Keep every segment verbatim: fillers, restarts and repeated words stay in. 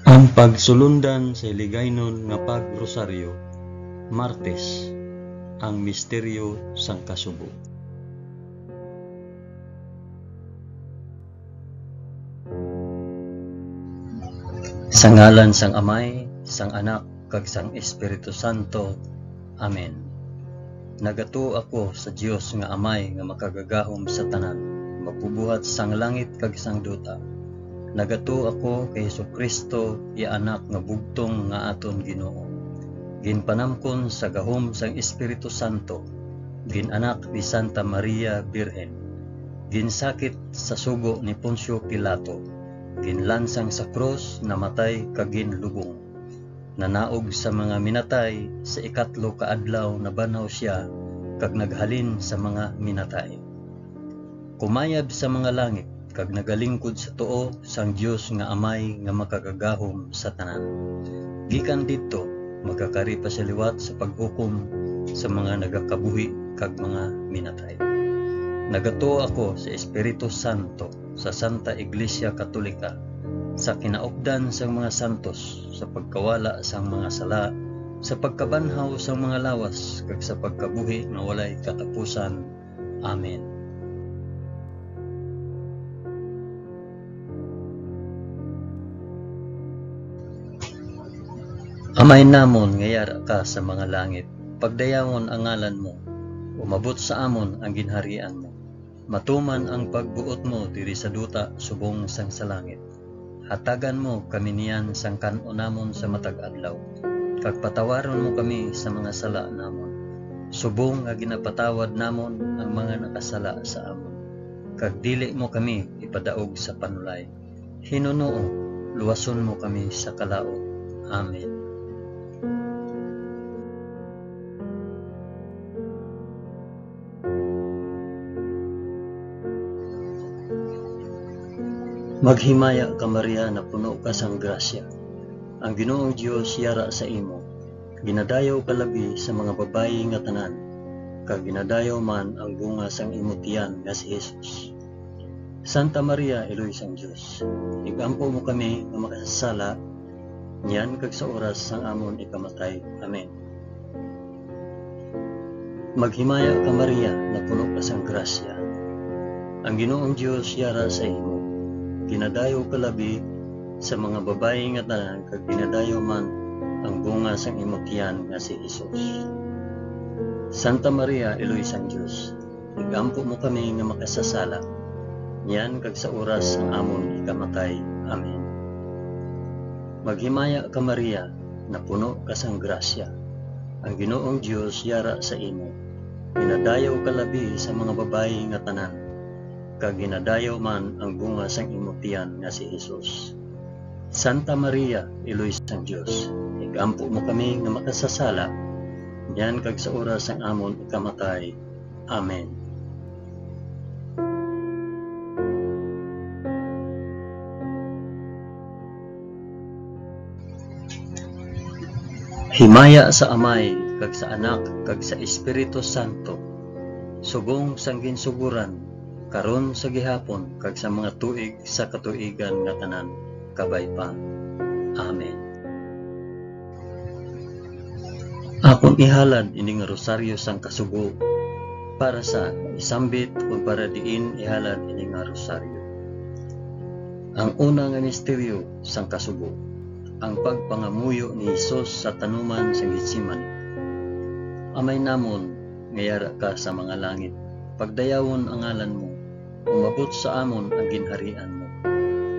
Ang pagsulundan sa Hiligaynon nga pag-rosaryo, Martes, ang misteryo sang kasubo. Sa ngalan sang Amay, sang Anak, kag sang Espiritu Santo. Amen. Nagatuo ako sa Dios nga Amay nga makagagahom sa tanan, magbubuhat sang langit kag sang duta. Nagatuo ako kay Jesu-Cristo, iya Anak nga bugtong nga aton Ginoo. Ginpanamkon sa gahom sang Espiritu Santo, gin-anak ni Santa Maria Birhen, ginsakit sa sugo ni Poncio Pilato, ginlansang sa krus, namatay kag ginlubong. Nanaog sa mga minatay, sa ikatlo ka adlaw nabanhaw sia, kag naghalin sa mga minatay. Kumayab sa mga langit, kag nagalingkod sa tuo sang Dios nga Amay nga makagagahom sa tanan. Gikan didto, magakari pa sia liwat sa paghukom sa mga nagakabuhi kag mga minatay. Nagatuo ako sa Espiritu Santo, sa Santa Iglesia Katolika, sa kinaupdan sang mga santos, sa pagkawala sang mga sala, sa pagkabanhaw sang mga lawas, kag sa pagkabuhi nga walay katapusan. Amen. Amay namon nga yara ka sa mga langit, pagdayawon ang ngalan mo, umabot sa amon ang ginharian mo. Matuman ang pagbuot mo diri sa duta subong sang sa langit. Hatagan mo kami niyan sang kan-o namon sa matag adlaw, kag patawaron mo kami sa mga sala namon, subong nga ginapatawad namon ang mga nakasala sa amon. Kag dili mo kami ipadaog sa panulay. Hinunoo, luwason mo kami sa kalaut. Amen. Maghimaya ka, Maria, napuno ka sang grasya. Ang Ginoong Dios yara sa imo. Ginadayaw ka labi sa mga babayi nga tanan, kag ginadayaw man ang bunga sang imo tiyan nga si Jesus. Santa Maria, Iloy sang Dios, igampo mo kami nga makasasala, niyan kag sa oras sang amon ikamatay. Amen. Maghimaya ka, Maria, napuno ka sang grasya. Ang Ginoong Dios yara sa imo. Ginadayaw ka labi sa mga babayi nga tanan, kag ginadayaw man ang bunga sang imo tiyan nga si Jesus. Santa Maria, Iloy sang Dios, igampo mo kami nga makasasala, niyan kag sa oras sang amon ikamatay. Amen. Maghimaya ka, Maria, napuno ka sang grasya. Ang Ginoong Dios yara sa imo. Ginadayaw ka labi sa mga babayi nga tanan, kag ginadayaw man ang bunga sang imo tiyan nga si Jesus. Santa Maria, Iloy sang Dios, igampo mo kami nga makasasala, niyan kag sa oras sang amon ikamatay. Amen. Himaya sa Amay, kag sa Anak, kag sa Espiritu Santo, subong sang ginsugoran, karon, sa gihapon, kag sa mga tuig sa katuigan nga tanan, kabay pa. Amen. Akon ihalad ini nga rosaryo sang kasubo, para sa isambit, o para diin ihalad ini nga rosaryo. Ang una nga misteryo sang kasubo, ang pagpangamuyo ni Jesus sa tanuman sa Getsemani. Amay namon nga yara ka sa mga langit, pagdayawon ang ngalan mo, umabot sa amon ang ginharian mo.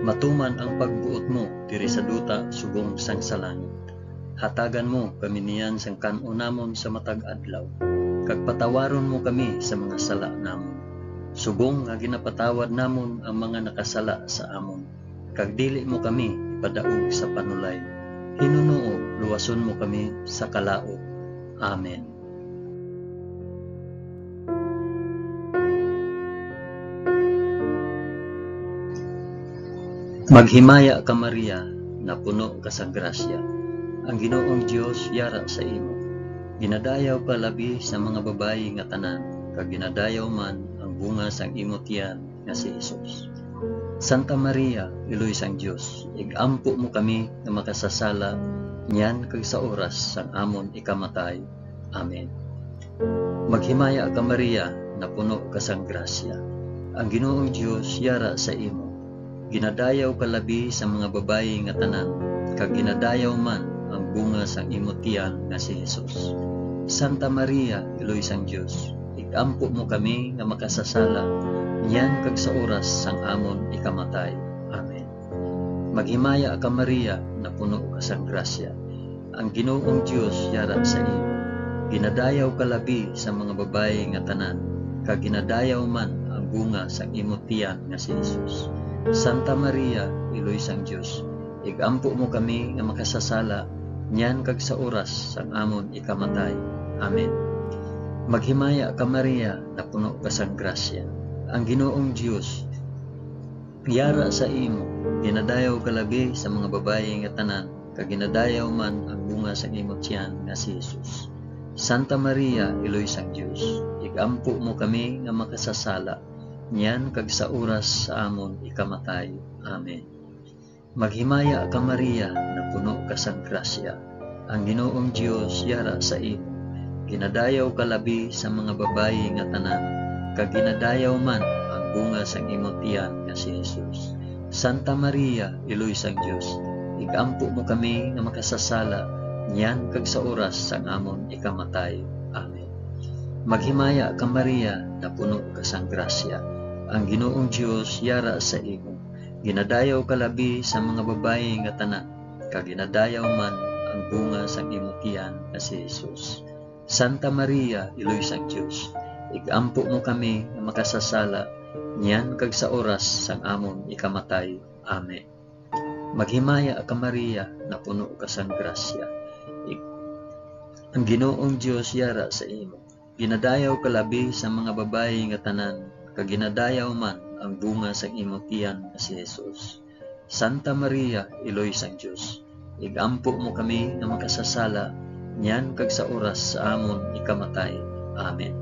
Matuman ang pagbuot mo diri sa duta subong sang sa langit. Hatagan mo kami niyan sang kan-on namon sa matag adlaw, kag patawaron mo kami sa mga sala namon, subong nga ginapatawad namon ang mga nakasala sa amon, kag dili mo kami ipadaog sa panulay. Hinunoo, luwason mo kami sa kalaut. Amen. Maghimaya ka, Maria, napuno ka sang grasya. Ang Ginoong Dios yara sa imo. Ginadayaw ka labi sa mga babayi nga tanan, kag ginadayaw man ang bunga sang imo tiyan nga si Jesus. Santa Maria, Iloy sang Dios, ig-ampo mo kami nga makasasala niyan kag sa oras sang amon ikamatay. Amen. Maghimaya ka, Maria, napuno ka sang grasya. Ang Ginoong Dios yara sa imo. Ginadayaw ka labi sa mga babayi nga tanan, kag ginadayaw man ang bunga sang imo tiyan nga si Jesus. Santa Maria, Iloy sang Dios, ig-ampo mo kami nga makasasala, niyan kag sa oras sang amon ikamatay. Amen. Maghimaya ka, Maria, napuno ka sang grasya. Ang Ginoong Dios yara sa imo. Ginadayaw ka labi sa mga babayi nga tanan, kag ginadayaw man ang bunga sang imo tiyan nga si Jesus. Santa Maria, Iloy sang Dios, ig-ampo mo kami nga makasasala, niyan kag sa oras sang amon ikamatay. Amen. Maghimaya ka, Maria, napuno ka sang grasya. Ang Ginoong Dios yara sa imo. Ginadayaw ka labi sa mga babayi nga tanan, kag ginadayaw man ang bunga sang imo tiyan nga si Jesus. Santa Maria, Iloy sang Dios, ig-ampo mo kami nga makasasala, niyan kag sa oras sa amon ikamatay. Amen. Maghimaya ka, Maria, napuno ka sang grasya. Ang Ginoong Dios yara sa imo. Ginadayaw ka labi sa mga babayi nga tanan, kag ginadayaw man ang bunga sang imo tiyan nga si Jesus. Santa Maria, Iloy sang Dios, ig-ampo mo kami nga makasasala, niyan kag sa oras sang amon ikamatay. Amen. Maghimaya ka, Maria, napuno ka sang grasya. Ang Ginoong Dios yara sa imo. Ginadayaw ka labi sa mga babayi nga tanan, kag ginadayaw man ang bunga sang imo tiyan nga si Jesus. Santa Maria, Iloy sang Dios, ig-ampo mo kami nga makasasala, niyan kag sa oras sang amon ikamatay. Amen. Maghimaya ka, Maria, napuno ka sang grasya. Ig-, ang Ginoong Dios yara sa imo. Ginadayaw ka labi sa mga babayi nga tanan, kag ginadayaw man ang bunga sang imo tiyan nga si Jesus. Santa Maria, Iloy sang Dios, ig-ampo mo kami nga makasasala, niyan kag sa oras sa amon ikamatay. Amen.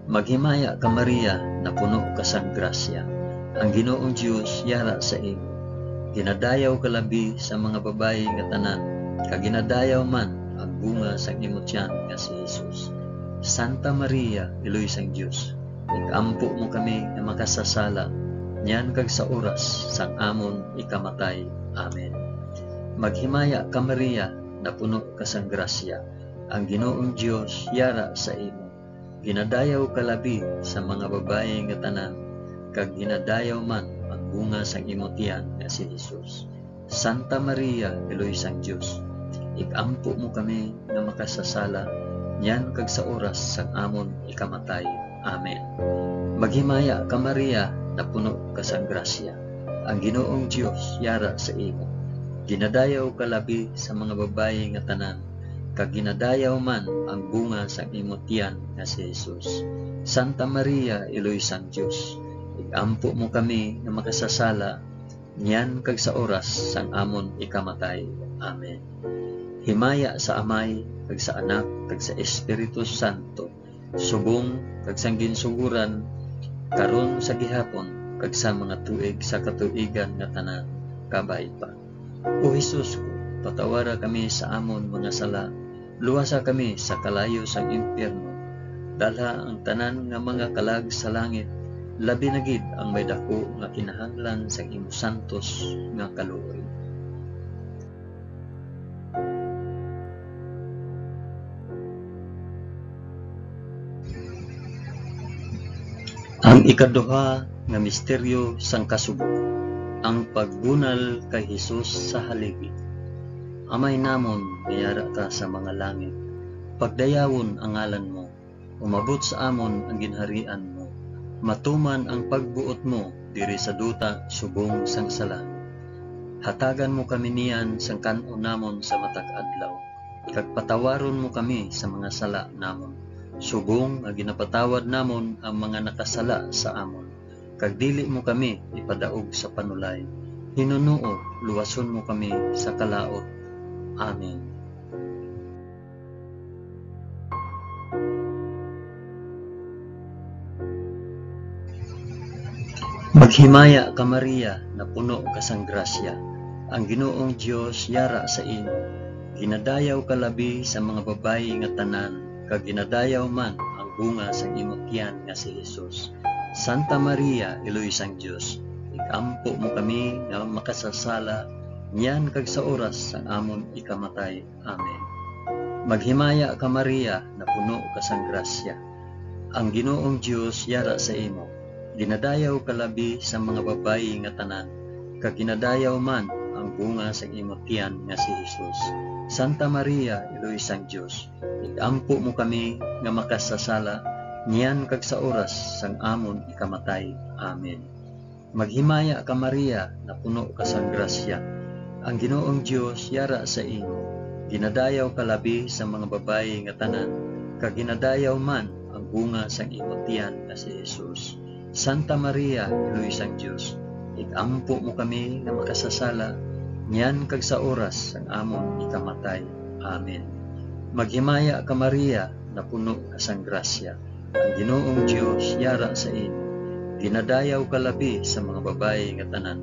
Maghimaya ka, Maria, napuno ka sang grasya. Ang Ginoong Dios yara sa imo. Ginadayaw ka labi sa mga babayi nga tanan, kag ginadayaw man ang bunga sang imo tiyan nga si Jesus. Santa Maria, Iloy sang Dios, ig-ampo mo kami nga makasasala, niyan kag sa oras sang amon ikamatay. Amen. Maghimaya ka, Maria, napuno ka sang grasya. Ang Ginoong Dios yara sa imo. Ginadayaw ka labi sa mga babayi nga tanan, kag ginadayaw man ang bunga sang imo tiyan nga si Jesus. Santa Maria, Iloy sang Dios, ig-ampo mo kami nga makasasala, niyan kag sa oras sang amon ikamatay. Amen. Maghimaya ka, Maria, napuno ka sang grasya. Ang Ginoong Dios yara sa imo. Ginadayaw ka labi sa mga babayi nga tanan, kag ginadayaw man ang bunga sang imo tiyan nga si Jesus. Santa Maria, Iloy sang Dios, ig-ampo mo kami nga makasasala, niyan kag sa oras sang amon ikamatay. Amen. Himaya sa Amay, kag sa Anak, kag sa Espiritu Santo, subong kag sang ginsugoran, karon, sa gihapon, kag sa mga tuig sa katuigan nga tanan. Kabay pa. O Jesus ko, patawara kami sa amon mga sala, luwasa kami sa kalayo sang impyerno, dalha ang tanan nga mga kalag sa langit, labi na gid ang may daku nga kinahanglan sang imo santos nga kaluoy. Ang ikaduha nga misteryo sang kasubo, ang pagbunal kay Jesus sa haligi. Amay namon nga yara ka sa mga langit, pagdayawon ang ngalan mo, umabot sa amon ang ginharian mo, matuman ang pagbuot mo diri sa duta subong sang sa langit. Hatagan mo kami niyan sang kan-on namon sa matag adlaw, kag patawaron mo kami sa mga sala namon, subong nga ginapatawad namon ang mga nakasala sa amon, kag dili mo kami ipadaog sa panulay. Hinunoo, luwason mo kami sa kalaut. Amen. Himaya ka, Maria, napuno ka sang grasya, ang Ginoong Dios yara sa imo. Ginadayaw ka labi sa mga babayi nga tanan, kag ginadayaw man ang bunga sang imo tiyan nga si Jesus. Santa Maria, Iloy sang Dios, igampo mo kami nga makasasala, niyan kag sa oras sang amon ikamatay. Amen. Maghimaya ka, Maria, napuno ka sang grasya. Ang Ginoong Dios yara sa imo. Ginadayaw ka labi sa mga babayi nga tanan, kag ginadayaw man ang bunga sang imo tiyan nga si Jesus. Santa Maria, Iloy sang Dios, igampo mo kami nga makasasala, niyan kag sa oras sang amon ikamatay. Amen. Maghimaya ka, Maria, napuno ka sang grasya. Ang Ginoong Dios yara sa imo. Ginadayaw ka labi sa mga babayi nga tanan, kag ginadayaw man ang bunga sang imo tiyan nga si Jesus. Santa Maria, Iloy sang Dios, igampo mo kami nga makasasala, niyan kag sa oras sang amon ikamatay. Amen. Maghimaya ka, Maria, napuno ka sang grasya. Ang Ginoong Dios yara sa imo. Ginadayaw ka labi sa mga babayi nga tanan,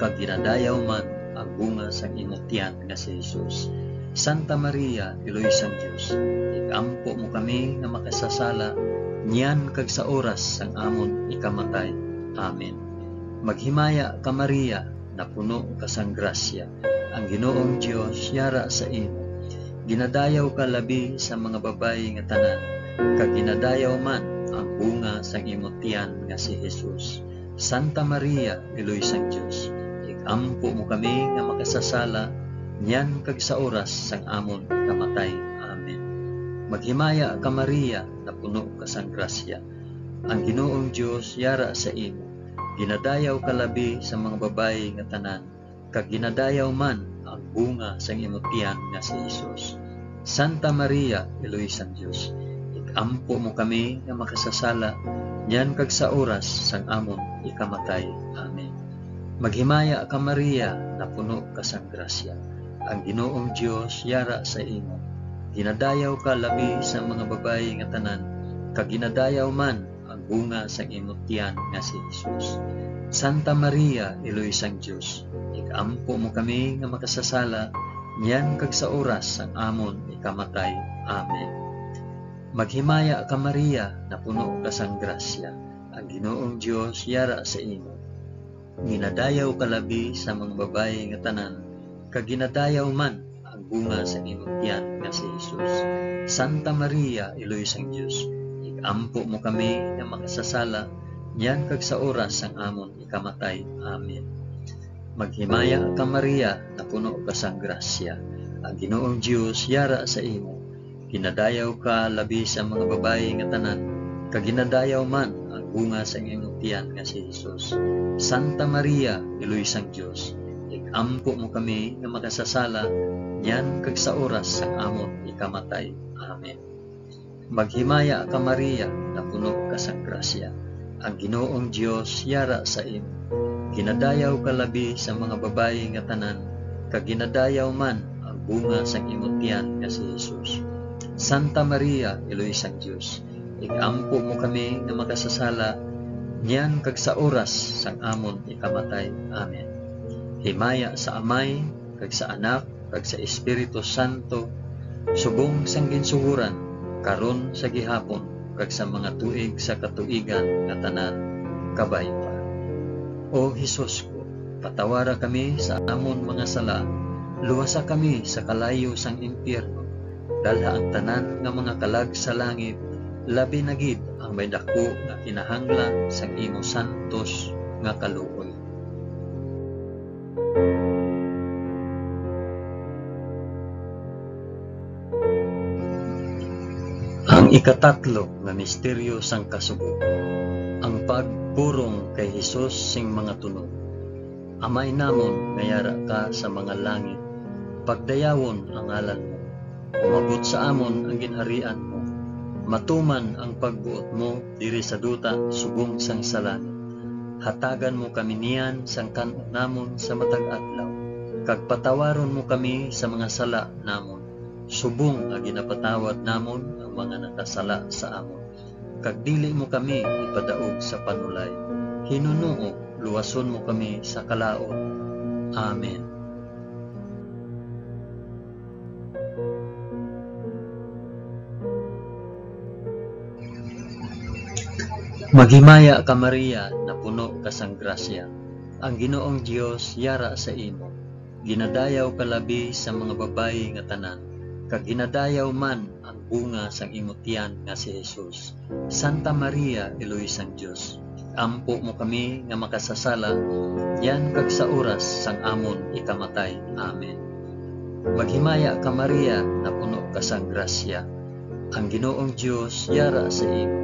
kag ginadayaw man ang bunga sang imo tiyan nga si Jesus. Santa Maria, Iloy sang Dios, igampo mo kami nga makasasala, niyan kag sa oras sang amon ikamatay. Amen. Maghimaya ka, Maria, napuno ka sang grasya. Ang Ginoong Dios yara sa imo. Ginadayaw ka labi sa mga babayi nga tanan, kag ginadayaw man ang bunga sang imo tiyan nga si Jesus. Santa Maria, Iloy sang Dios, igampo mo kami nga makasasala, niyan kag sa oras sang amon kamatay. Amen. Maghimaya ka, Maria, napuno ka sang grasya. Ang Ginoong Dios yara sa imo. Ginadayaw ka labi sa mga babayi nga tanan, kag ginadayaw man ang bunga sang imo tiyan nga si Jesus. Santa Maria, Iloy sang Dios, igampo mo kami nga makasasala, niyan kag sa oras sang amon ikamatay. Amen. Maghimaya ka, Maria, napuno ka sang grasya. Ang Ginoong Dios yara sa imo. Ginadayaw ka labi sa mga babayi nga tanan, kag ginadayaw man ang bunga sang imo tiyan nga si Jesus. Santa Maria, Iloy sang Dios, igampo mo kami nga makasasala, niyan kag sa oras sang amon ikamatay. Amen. Maghimaya ka, Maria, napuno ka sang grasya. Ang Ginoong Dios yara sa imo. Ginadayaw ka labi sa mga babayi nga tanan, kag ginadayaw man ang bunga sa imong tiyan nga si Jesus. Santa Maria, Iloy sang Dios, igampo mo kami nga makasasala, niyan kag sa oras sang amon ikamatay. Amen. Maghimaya ka, Maria, napuno ka sang grasya. Ang Ginoong Dios yara sa imo. Ginadayaw ka labi sa mga babayi nga tanan, kag ginadayaw man ang bunga sang imong tiyan nga si Jesus. Santa Maria, Iloy sang Dios, igampo mo kami nga makasasala, niyan kag sa oras sang amon ikamatay. Amen. Maghimaya ka, Maria, napuno ka sang grasya. Ang Ginoong Dios yara sa imo. Ginadayaw ka labi sa mga babayi nga tanan, kag ginadayaw man ang bunga sang imo tiyan nga si Jesus. Santa Maria, Iloy sang Dios, igampo mo kami nga makasasala, niyan kag sa oras sang amon ikamatay. Amen. Himaya sa Amay, kag sa Anak, kag sa Espiritu Santo, subong sang ginsugoran, karon, sa gihapon, kag sa mga tuig sa katuigan nga tanan. Kabay pa. O Jesus ko, patawara kami sa amon mga sala, luwasa kami sa kalayo sang impyerno, dalha ang tanan nga mga kalag sa langit, labi na gid ang may daku nga kinahanglan sang imo santos nga kaluoy. Ang ikatatlo nga misteryo sang kasubo, ang pagpurong kay Jesus sing mga tunog. Amay namon nga yara ka sa mga langit, pagdayawon ang ngalan mo. Umabot sa amon ang ginharian mo. Matuman ang pagbuot mo diri sa duta subong sang sa langit. Hatagan mo kami niyan sang kan-on namon sa matag adlaw, kag patawaron mo kami sa mga sala namon, subong nga ginapatawad namon ang mga nakasala sa amon. Kag dili mo kami ipadaog sa panulay, Ginoo, luwason mo kami sa kalaut. Amen. Maghimaya ka, Maria, napuno ka sang grasya. Ang Ginoong Dios yara sa imo. Ginadayaw ka labi sa mga babayi nga tanan, kag ginadayaw man ang bunga sang imo tiyan nga si Jesus. Santa Maria, Iloy sang Dios, ampo mo kami nga makasasala, yan kag sa oras sang amon ikamatay. Amen. Maghimaya ka, Maria, napuno ka sang grasya. Ang Ginoong Dios yara sa imo.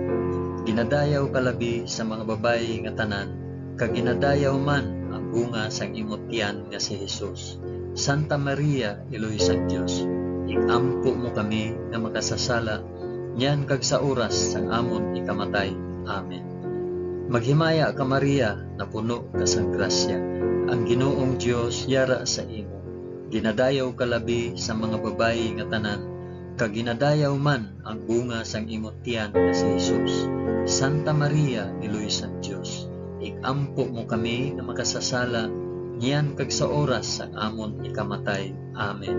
Ginadayaw ka labi sa mga babayi nga tanan, kag ginadayaw man ang bunga sang imo tiyan nga si Jesus. Santa Maria, Iloy sang Dios, ig-ampo mo kami nga makasasala, niyan kag sa oras sang amon ikamatay. Amen. Maghimaya ka, Maria, napuno ka sang grasya. Ang Ginoong Dios yara sa imo. Ginadayaw ka labi sa mga babayi nga tanan, kag ginadayaw man ang bunga sang imo tiyan nga si Jesus. Santa Maria, Iloy sang Dios, ig-ampo mo kami nga makasasala, niyan kag sa oras sang amon ikamatay. Amen.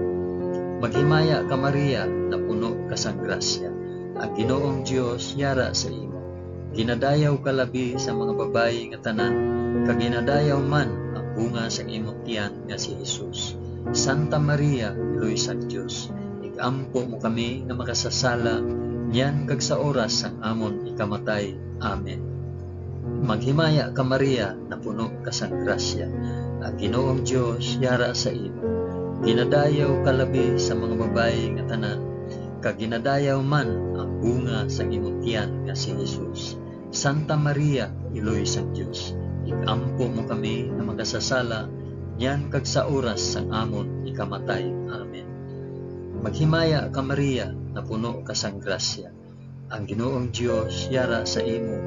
Maghimaya ka, Maria, napuno ka sang grasya. Ang Ginoong Dios yara sa imo. Ginadayaw ka labi sa mga babayi nga tanan, kag ginadayaw man ang bunga sang imo tiyan nga si Jesus. Santa Maria, Iloy sang Dios, ig-ampo mo kami nga makasasala, niyan kag sa oras sang amon ikamatay. Amen. Maghimaya ka, Maria, napuno ka sang grasya. Ang Ginoong Dios yara sa imo. Ginadayaw ka labi sa mga babayi nga tanan, kag ginadayaw man ang bunga sang imo tiyan nga si Jesus. Santa Maria, Iloy sang Dios, ig-ampo mo kami nga makasasala, niyan kag sa oras sang amon ikamatay. Amen. Maghimaya ka, Maria, napuno ka sang grasya. Ang Ginoong Dios yara sa imo.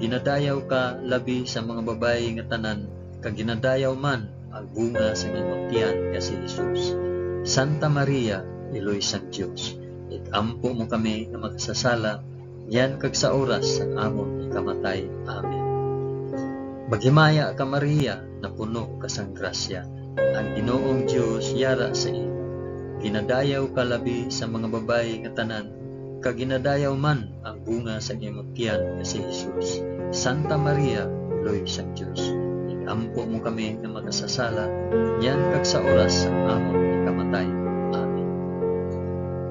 Ginadayaw ka labi sa mga babayi nga tanan, kag ginadayaw man ang bunga sang imong tiyan nga si Jesus. Santa Maria, Iloy sang Dios, ig-ampo mo kami nga makasasala, niyan kag sa oras sang amon ikamatay. Amen. Maghimaya ka, Maria, napuno ka sang grasya. Ang Ginoong Dios yara sa imo. Ginadayaw ka labi sa mga babayi nga tanan, kag ginadayaw man ang bunga sang imong tiyan nga si Jesus. Santa Maria, Iloy sang Dios, ig-ampo mo kami nga makasasala, niyan kag sa oras sang amon ikamatay. Amen.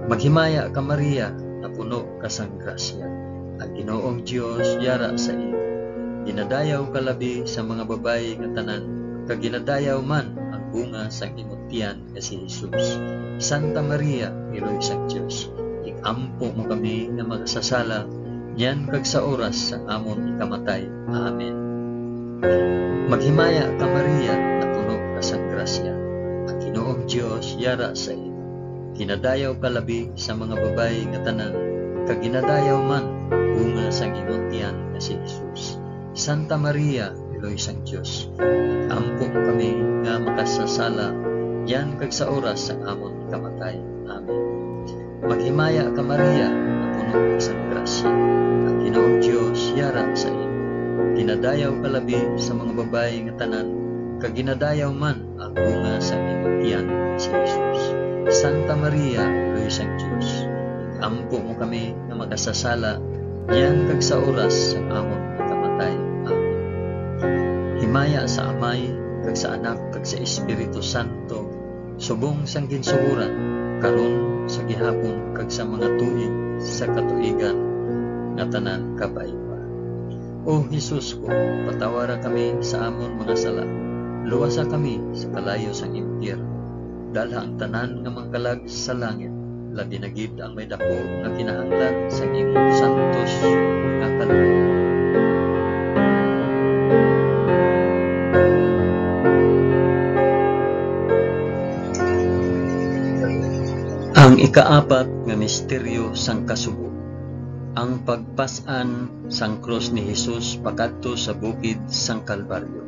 Maghimaya ka, Maria, napuno ka sang grasya. Ang Ginoong Dios yara sa imo. Ginadayaw ka labi sa mga babayi nga tanan, kag ginadayaw man ang bunga sang imong tiyan nga si Jesus. Santa Maria, Iloy sang Dios, ig-ampo mo kami nga makasasala, niyan kag sa oras sang amon ikamatay. Amen. Maghimaya ka, Maria, napuno ka sang grasya. Ang Ginoong Dios yara sa imo. Ginadayaw ka labi sa mga babayi nga tanan, kag ginadayaw man ang bunga sang imong tiyan nga si Jesus. Santa Maria, Iloy sang Dios, ig-ampo mo kami nga makasasala, niyan kag sa oras sang amon kamatay. Amen. Maghimaya ka, Maria, nga puno ka sang grasya. Ang Ginoong Dios yara sa imo. Ginadayaw ka labi sa mga babayi nga tanan, kag ginadayaw man ang bunga sang imong tiyan, si Jesus. Santa Maria, Iloy sang Dios, ig-ampo mo kami nga makasasala, niyan kag sa oras sang amon pagkamatay. Amen. Himaya sa Amay, kag sa Anak, kag sa Espiritu Santo, subong sang ginsugoran, karon, sa gihapon, kag sa mga tuig sa katuigan nga tanan. Kabay pa. O Jesus ko, patawara kami sa amon mga sala, luwasa kami sa kalayo sang impyerno, dalha ang tanan nga mga kalag sa langit, labi na gid ang may daku nga kinahanglan sang imong santos nga kalooban. Ang ikaapat nga misteryo sang kasubo, ang pagpas-an sang krus ni Jesus pakadto sa bukid sang Kalbaryo.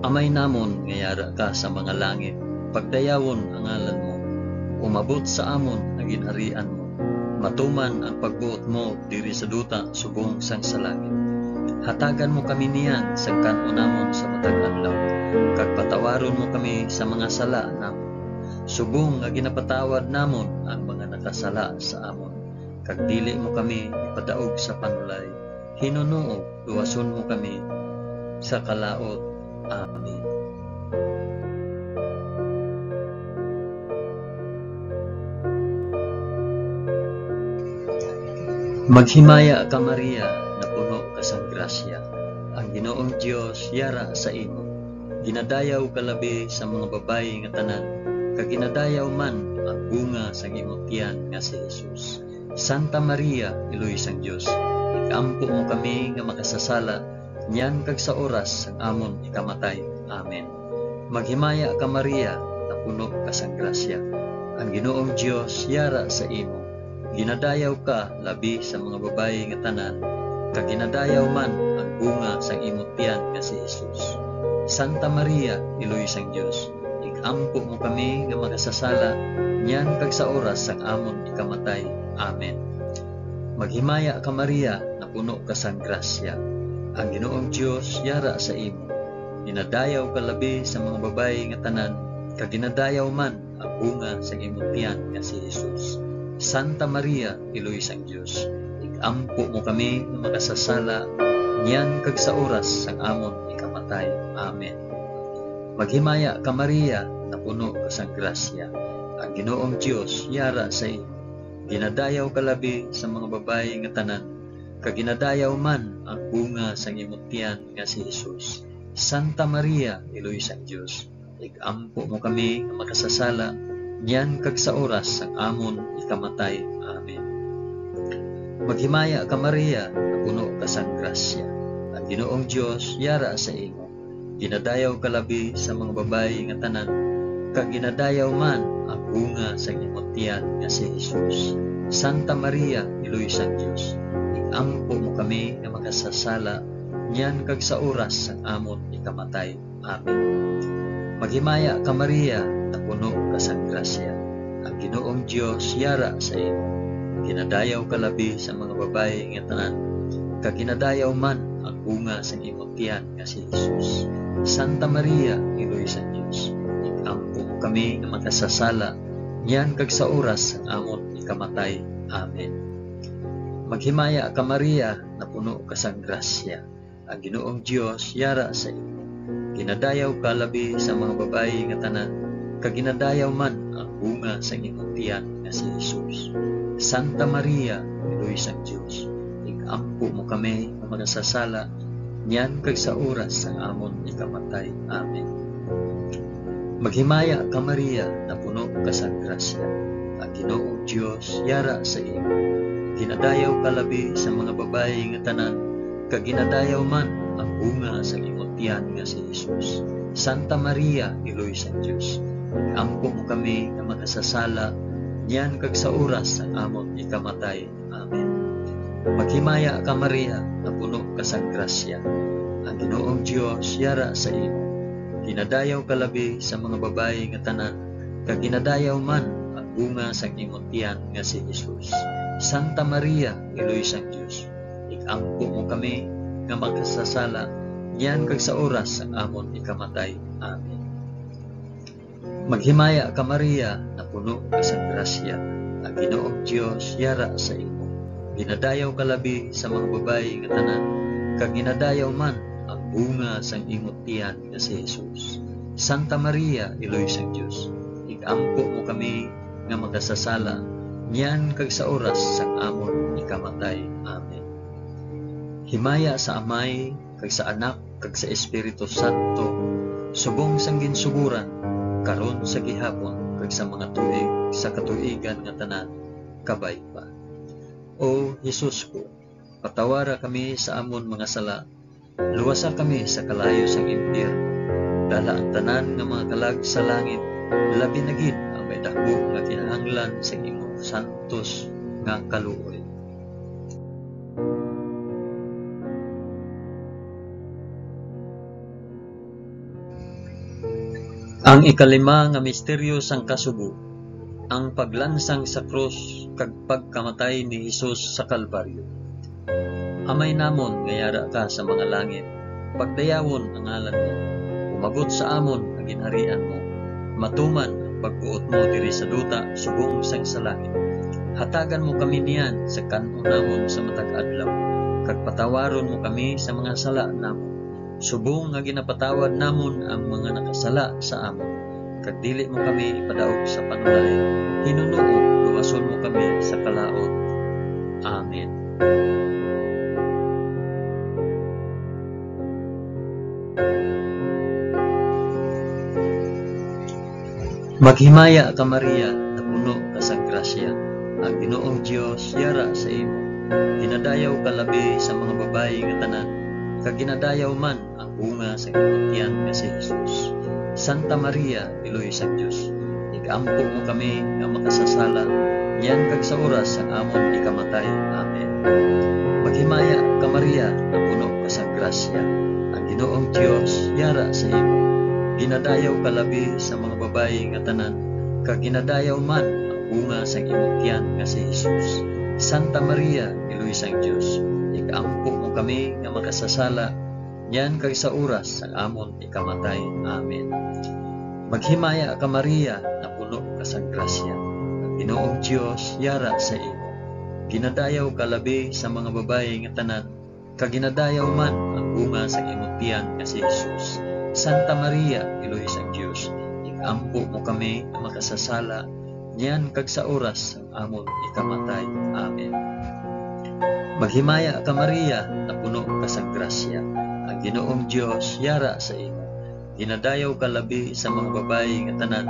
Amay namon nga yara ka sa mga langit, pagdayawon ang ngalan mo. Umabot sa amon ang ginharian mo. Matuman ang pagbuot mo diri sa duta subong sang sa langit. Hatagan mo kami niyan sang kan-o namon sa matag adlaw, kag patawaron mo kami sa mga sala namon, subong nga ginapatawad namon ang mga nakasala sa amon, kag dili mo kami ipadaog sa panulay. Hinunoog, luwason mo kami sa kalaut. Amen. Maghimaya ka, Maria, nga puno ka sang grasya. Ang Ginoong Dios yara sa imo. Ginadayaw ka labi sa mga babayi nga tanan, kag ginadayaw man ang bunga sang imo tiyan nga si Jesus. Santa Maria, Iloy sang Dios, ig-ampo mo kami nga makasasala, niyan kag sa oras sang amon ikamatay. Amen. Maghimaya ka, Maria, nga puno ka sang grasya. Ang Ginoong Dios yara sa imo. Ginadayaw ka labi sa mga babayi nga tanan, kag ginadayaw man ang bunga sang imo tiyan nga si Jesus. Santa Maria, Iloy sang Dios, ig-ampo mo kami nga makasasala, niyan kag sa oras sang amon ikamatay. Amen. Maghimaya ka, Maria, nga puno ka sang grasya. Ang Ginoong Dios yara sa imo. Ginadayaw ka labi sa mga babayi nga tanan, kag ginadayaw man ang bunga sang imo tiyan nga si Jesus. Santa Maria, Iloy sang Dios, ig-ampo mo kami nga makasasala, niyan kag sa oras sang amon ikamatay. Amen. Maghimaya ka, Maria, nga puno ka sang grasya. Ang Ginoong Dios yara sa imo. Ginadayaw ka labi sa mga babayi nga tanan, kag ginadayaw man ang bunga sang imo tiyan nga si Jesus. Santa Maria, Iloy sang Dios, ig-ampo mo kami nga makasasala, niyan kag sa oras sang amon ikamatay. Amen. Maghimaya ka, Maria, nga puno ka sang grasya. Ang Ginoong Dios yara sa imo. Ginadayaw ka labi sa mga babayi nga tanan, kag ginadayaw man ang bunga sang imo tiyan nga si Jesus. Santa Maria, Iloy sang Dios, ig-ampo mo kami nga makasasala, niyan kag sa oras sang amon ikamatay. Amen. Maghimaya ka, Maria, nga puno ka sang grasya. Ang Ginoong Dios yara sa imo. Ginadayaw ka labi sa mga babayi nga tanan, kag ginadayaw man ang bunga sang imo tiyan nga si Jesus. Santa Maria, Iloy sang Dios, ig-ampo mo kami nga makasasala, niyan kag sa oras sang amon ikamatay. Amen. Maghimaya ka, Maria, nga puno ka sang grasya. Ang Ginoong Dios yara sa imo. Ginadayaw ka labi sa mga babayi nga tanan, kag ginadayaw man ang bunga sang imong tiyan nga si Jesus. Santa Maria, Iloy sang Dios, ig-ampo mo kami nga makasasala, niyan kag sa oras sang amon ikamatay. Amen. Maghimaya ka, Maria, nga puno ka sang grasya. Ang Ginoong Dios yara sa imo. Ginadayaw ka labi sa mga babayi nga tanan, kag ginadayaw man ang bunga sa imong tiyan nga si Jesus. Santa Maria, Iloy sang Dios, ampo mo kami nga makasasala, niyan kag sa oras sang amon ikamatay. Amen. Maghimaya ka, Maria, nga puno ka sang grasya. Ang Ginoong Dios yara sa imo. Ginadayaw ka labi sa mga babayi nga tanan, kag ginadayaw man ang bunga sang imong tiyan nga si Jesus. Santa Maria, Iloy sang Dios, ig-ampo mo kami nga makasasala, niyan kag sa oras sang amon ikamatay. Amen. Maghimaya ka, Maria, nga puno ka sang grasya, ang Ginoong Dios yara sa imo. Ginadayaw ka labi sa mga babayi nga tanan, kag ginadayaw man ang bunga sang imo tiyan nga si Jesus. Santa Maria, Iloy sang Dios, ig-ampo mo kami nga makasasala, niyan kag sa oras sang amon ikamatay. Amen. Himaya sa Amay, kag sa Anak, kag sa Espiritu Santo, subong sang ginsugoran, karon, sa gihapon, kag sa mga tuig sa katuigan nga tanan. Kabay pa. O Jesus ko, patawara kami sa amon mga sala, luwasa kami sa kalayo sang impyerno, dala ang tanan nga mga kalag sa langit, labi na gid ang may daku nga kinahanglan sang imong santos nga kaluoy. Ang ikalima nga misteryo sang kasubo, ang paglansang sa krus kag pagkamatay ni Jesus sa Kalbaryo. Amay namon nga yara ka sa mga langit, pagdayawon ang ngalan mo. Umabot sa amon ang ginharian mo. Matuman ang pagbuot mo diri sa duta subong sang sa langit. Hatagan mo kami niyan sa kan-on namon sa matag adlaw, kag patawaron mo kami sa mga sala namon, subong nga ginapatawad namon ang mga nakasala sa amon. Kag dili mo kami ipadaog sa panulay, hinunoo luwason mo kami sa kalaut. Amen. Maghimaya ka, Maria, napuno ka sang grasya. Ang Ginoong Dios yara sa imo. Ginadayaw ka labi sa mga babayi nga tanan, kag ginadayaw man ang bunga sa imong tiyan nga si Jesus. Santa Maria, Iloy sang Dios, ig-ampo mo kami nga makasasala, niyan kag sa oras sang amon ikamatay. Amen. Maghimaya ka, Maria, napuno ka sang grasya. Ang Ginoong Dios yara sa imo. Ginadayaw ka labi sa mga babayi nga tanan, kag ginadayaw man ang bunga sang imong tiyan nga si Jesus. Santa Maria, Iloy sang Dios, ig-ampo mo kami nga makasasala, niyan kag sa oras sang amon ikamatay. Amen. Maghimaya ka, Maria, napuno ka sang grasya. Ang Ginoong Dios yara sa imo. Ginadayaw ka labi sa mga babayi nga tanan, kag ginadayaw man ang bunga sang imong tiyan nga si Jesus. Santa Maria, Iloy sang Dios, ig-ampo mo kami nga makasasala, niyan kag sa oras sang amon ikamatay. Amen. Maghimaya ka, Maria, napuno ka sang grasya. Ang Ginoong Dios yara sa imo. Ginadayaw ka labi sa mga babayi nga tanan,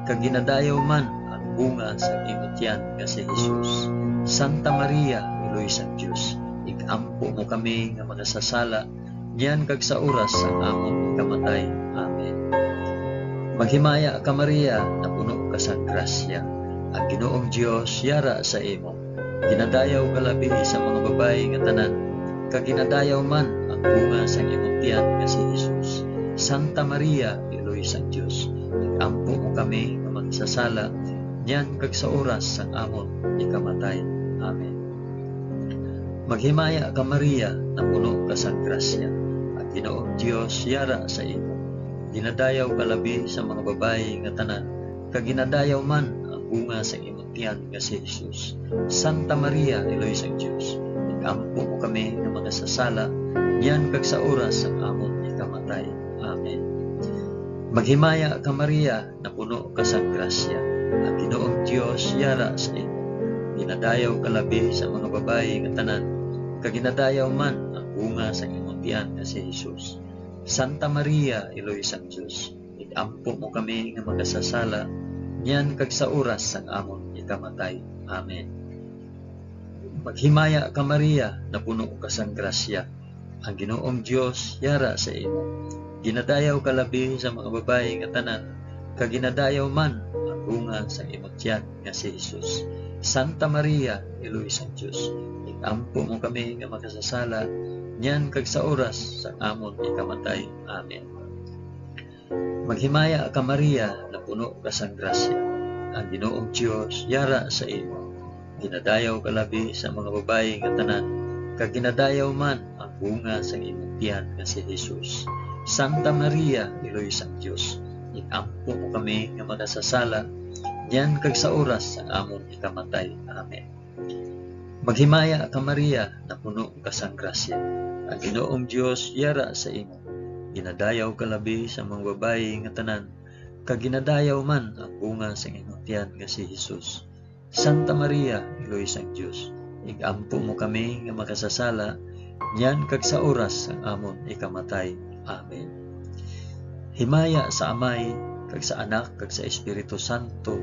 kag ginadayaw man ang bunga sang imo tiyan nga si Jesus. Santa Maria, Iloy sang Dios, ig-ampo mo kami nga makasasala, niyan kag sa oras sang amon kamatay. Amen. Maghimaya ka, Maria, napuno ka sang grasya. Ang Ginoong Dios yara sa imo. Ginadayaw ka labi sa mga babayi nga tanan, kag ginadayaw man ang bunga sang imong tiyan nga si Jesus. Santa Maria, Iloy sang Dios, ig-ampo mo kami nga makasasala, niyan kag sa oras sang amon ikamatay. Amen. Maghimaya ka, Maria, napuno ka sang grasya. Ang Ginoong Dios yara sa imo. Ginadayaw ka labi sa mga babayi nga tanan, kag ginadayaw man ang bunga sang imong tiyan nga si Jesus. Santa Maria, Iloy sang Dios, ig-ampo mo kami nga makasasala, niyan kag sa oras sang amon ikamatay. Amen. Maghimaya ka, Maria, napuno ka sang grasya. Ang Ginoong Dios yara sa imo. Ginadayaw ka labi sa mga babayi nga tanan, kag ginadayaw man ang bunga sang imong tiyan nga si Jesus. Santa Maria, Iloy sang Dios, ig-ampo mo kami nga makasasala, niyan kag sa oras sang amon ikamatay. Amen. Maghimaya ka, Maria, napuno ka sang grasya. Ang Ginoong Dios yara sa imo. Ginadayaw ka labi sa mga babayi nga tanan, kag ginadayaw man ang bunga sang imong tiyan nga si Jesus. Santa Maria, Iloy sang Dios, ig-ampo mo kami nga makasasala, niyan kag sa oras sang amon ikamatay. Amen. Maghimaya ka, Maria, napuno ka sang grasya. Ang Ginoong Dios yara sa imo. Ginadayaw ka labi sa mga babayi nga tanan, kag ginadayaw man ang bunga sang imong tiyan nga si Jesus. Santa Maria, Iloy sang Dios, ig-ampo mo kami nga makasasala, niyan kag sa oras sang amon ikamatay. Amen. Maghimaya ka, Maria, napuno ka sang grasya. Ang Ginoong Dios yara sa imo. Ginadayaw ka labi sa mga babayi nga tanan, kag ginadayaw man ang bunga sang imong tiyan nga si Jesus. Santa Maria, Iloy sang Dios, ig-ampo mo kami nga makasasala, niyan kag sa oras sang amon ikamatay. Amen. Himaya sa Amay, kag sa Anak, kag sa Espiritu Santo,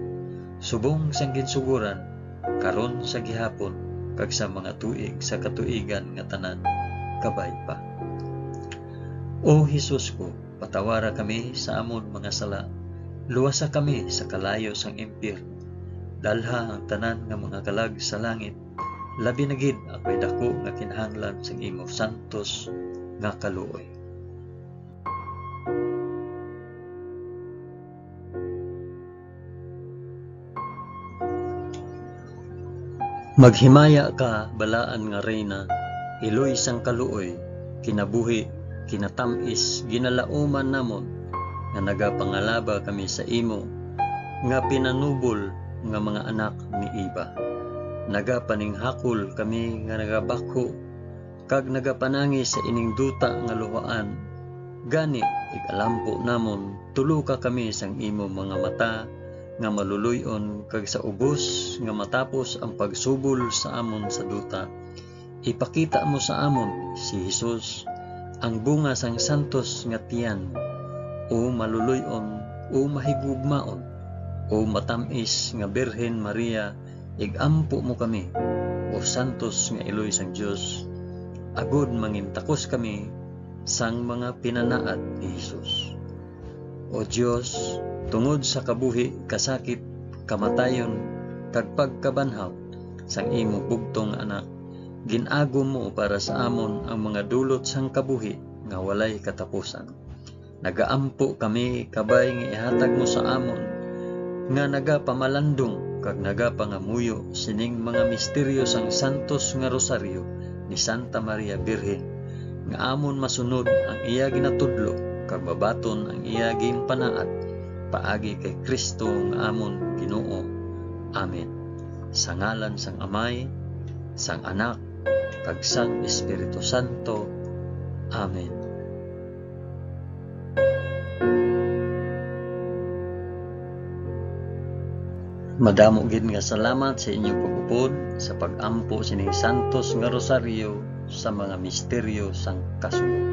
subong sang ginsugoran, karon, sa gihapon, kag sa mga tuig sa katuigan nga tanan. Kabay pa. O Jesus ko, patawara kami sa amon mga sala, luwasa kami sa kalayo sang impyerno, dalha ang tanan nga mga kalag sa langit, labi na gid ang may daku nga kinahanglan sang imo santos nga kaluoy. Maghimaya ka, balaan nga Reyna, iloy sang kaluoy, kinabuhi, kinatamis, ginalauman namon, nga nagapangalaba kami sa imo, nga pinanubol nga mga anak ni Eva. Nagapaninghakol kami nga nagabakho, kag nagapanangis sa ining duta nga luhaan. Gani, igalampo namon, tuloka kami sang imo mga mata nga maluloy-on, kag sa ubos nga matapos ang pagsubol sa amon sa duta, ipakita mo sa amon si Jesus, ang bunga sang santos nga tiyan. O maluloy-on, o mahigugmaon, o matamis nga Birhen Maria, igampo mo kami, o santos nga iloy sang Dios, agod mangintakos kami sang mga pinanaad ni Jesus. O Dios, tungod sa kabuhi, kasakit, kamatayon, kag pagkabanhaw sang imo bugtong nga Anak, gin-agom mo para sa amon ang mga dulot sang kabuhi nga walay katapusan. Nagaampo kami, kabay nga ihatag mo sa amon nga nagapamalandong kag nagapangamuyo sining mga misteryo sang santos nga rosaryo ni Santa Maria Birhen, nga amon masunod ang iya ginatudlo kag mabaton ang iya ginpanaad, paagi kay Cristo nga amon Ginoo. Amen. Sa ngalan sang Amay, sang Anak, kag sang Espiritu Santo. Amen. Madamo gid nga salamat sa inyo pag-upod sa pag-ampo sining santos nga rosaryo sa mga misteryo sang kasubo.